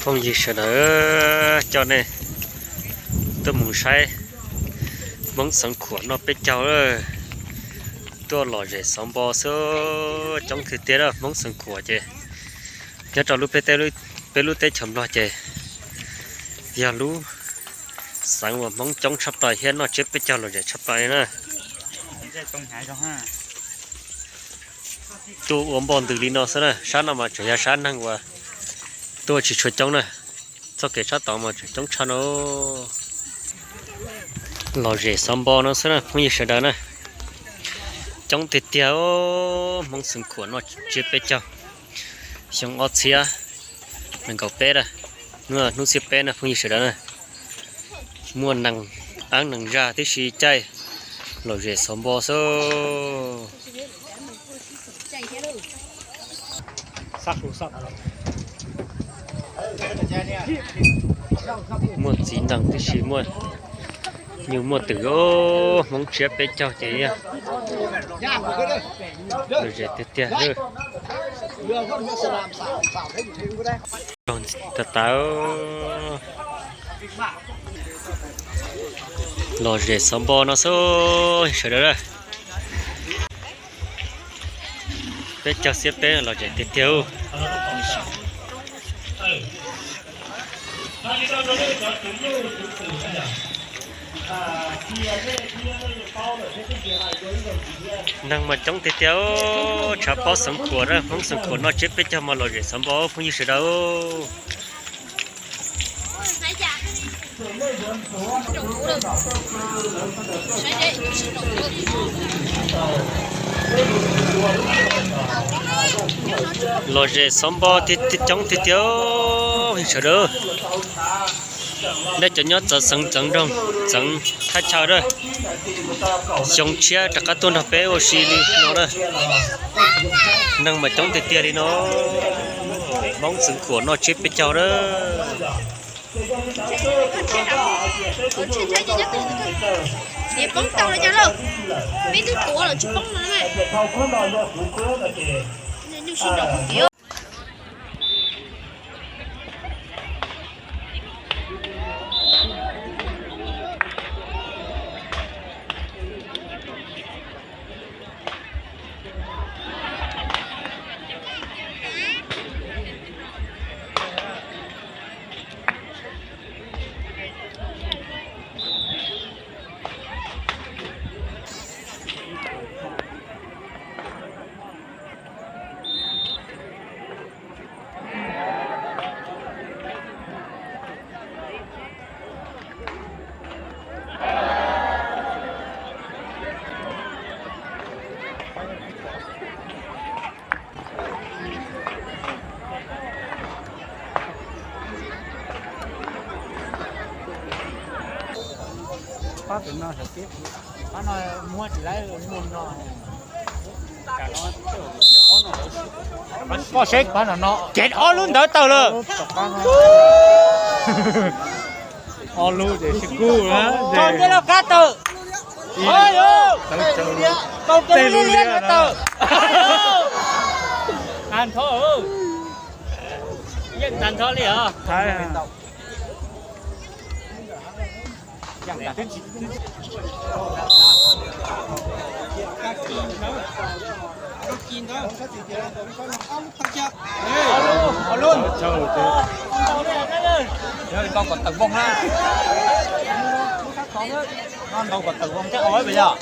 Phooj ywg sawv daws, coj nej tuaj mus saib Hmoob Xeev Khuam noj peb caug lawm. Tuaj lom zem xov npo xwb, coob tiag tiag lawm. Hmoob Xeev Khuam ces nyob rau lub peb teb, peb lub teb chaws Nplog ces yog lub xeev uas Hmoob coob tshaj plaws thiab noj tsiab peb caug lom zem tshaj plaws li na. Tuaj ua npoj ntws li no xwb na, sab no mas tseem yog sab neeg uas tuaj tsis tshua coob na. Txoj kev sab tod mas tseem coob tshaj no. Lom zem xov npo no xwb na phooj ywg sawv daws na. Coob tiag tiag, Hmoob Xeev Khuam noj tsiab peb caug xyoo ob txhiab nees nkaum peb na, hnub xiab peb na phooj ywg sawv daws na. Muaj nees, aeb nees zaj tib si caij lom zem xov npo xwb. Muaj txiv nees tib si, muaj nyuj muaj twm, Hmoob tsiab peb caug ces lom zem tiag tiag. Tag tas, lom zem xov npo no xwb sawv daws. Peb caug xiab peb lom zem tiag tiag. Neeg mas coob tiag tiag, tshav pob Xeev Khuam na, Hmoob Xeev Khuam noj tsiab peb caug mas lom zem xov npo phooj ywg sawv daws. Lom zem xov npo coob tiag tiag, sawv daws. Nej cov nyob txawv xeev txawv nroog txawv thaj chaw na, xyoo tshiab rov qab tuaj nrog peb ua si li no na. Neeg mas coob tiag tiag li no, Hmoob Xeev Khuam noj tsiab peb caug na. Pab tus no, pab no muab tsis laib muag no. Koj seb pab no no ces ob lub ntawd tawm lawm. Ob lub ces sib kub na. Tso ntiaj laj kab tawm. Kaum tus liab tawm. Tag nrho, yeej tag nrho li os. Ntaus kom tawm voo na. No ntaus kom tawm voo thiab os yog.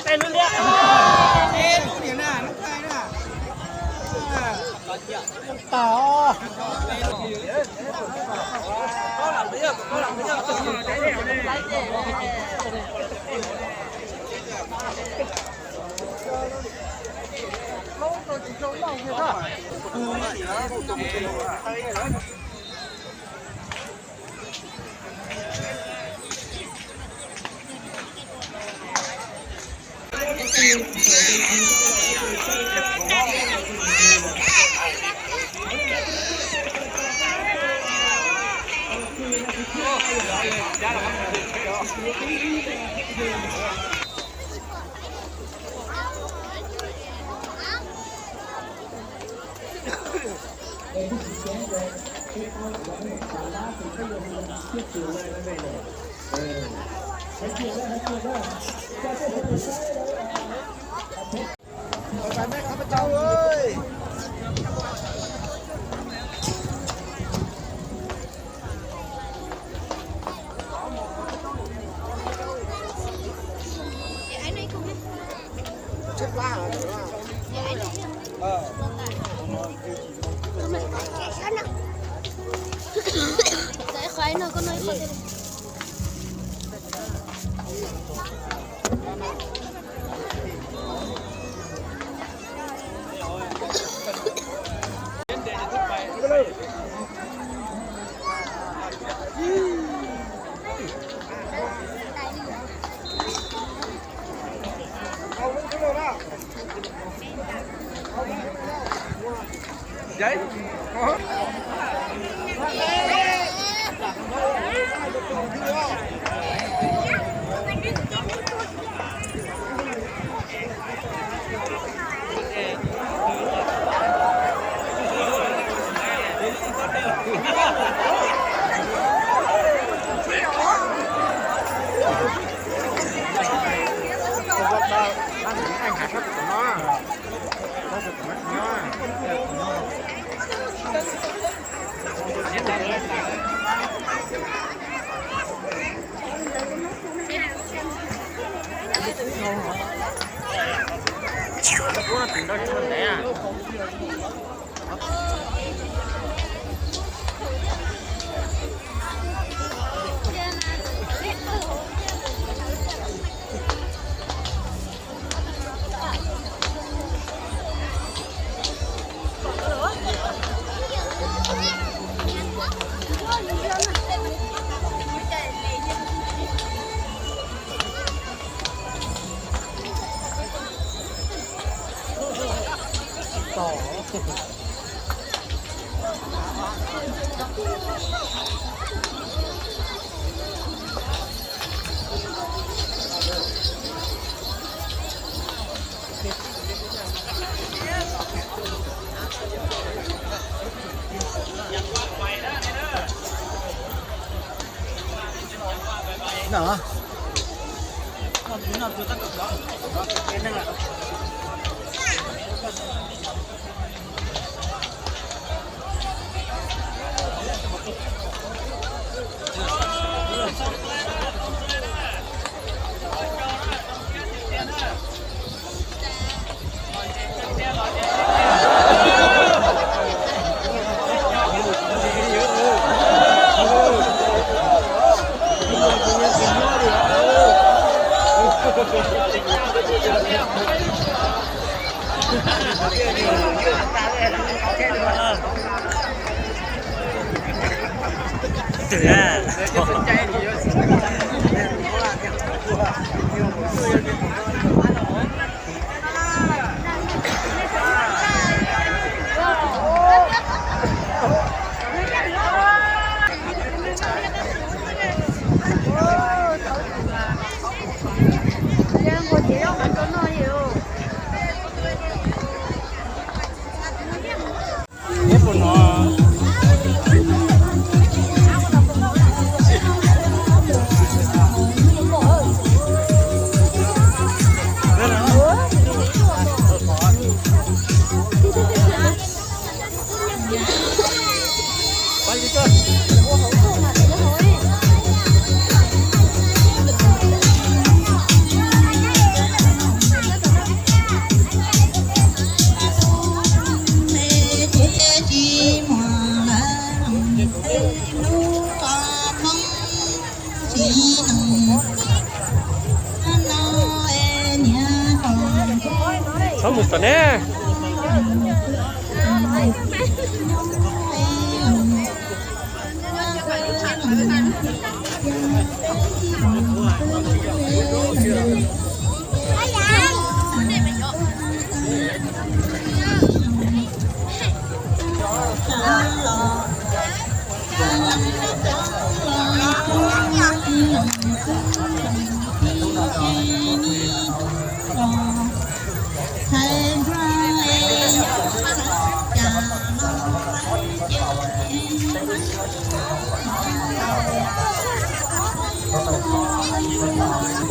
Txhob mus tom ne.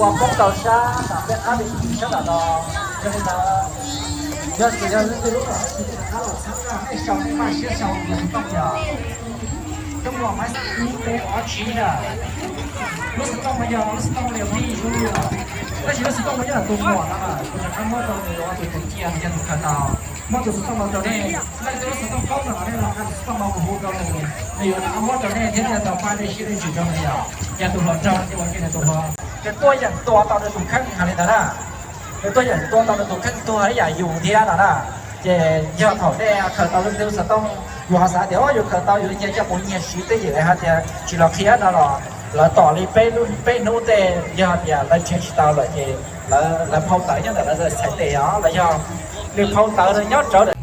Ua poob rau sab nram peb qab li sab nram no, yog li ntawd, yog tsis yog leej twg lub no tsis rov qab los txhawb na, nej sau nej maj siab sau yog xov tooj yog coob muaj maiv ib peb ob tsib na. Lub xov tooj mas yog lub xov tooj li pheej ib lub, tab sis lub xov tooj mas yog tus muam no, kuv rov qab muab rau nws ua tus tus cia yog tus khaws tau. Muab tus xov tooj no rau nej, leej twg lub xov tooj paub no nej los nqa tus xov tooj no mus hu rau nws, nws yuav rov qab muab rau nej thiab nej tau pab nej siab nej ntsws rau nws yom. Yog tus hluas nraug ces ua kiag nws tus hluas, nws tuaj yeem tua tau nws tus kheej hais li ntawd na. Nws tuaj yeem tua tau nws tus kheej tuag ib yam yus thiab no na. Ces yog thaum nej khaws tau leej twg lub xov tooj, yus ho xav tias o yus khaws tau yus cia coj mus nyiag siv twj ywm hais tias tsis los qhia no los lawv tos li peb lub peb hnub tej, yog hais tias lawv nrhiav tsis tau lawm ces lawv phau ntawv nyob ntawm lawv txhais tes os, los yog nws phau ntawv nws nyob rawv ntawm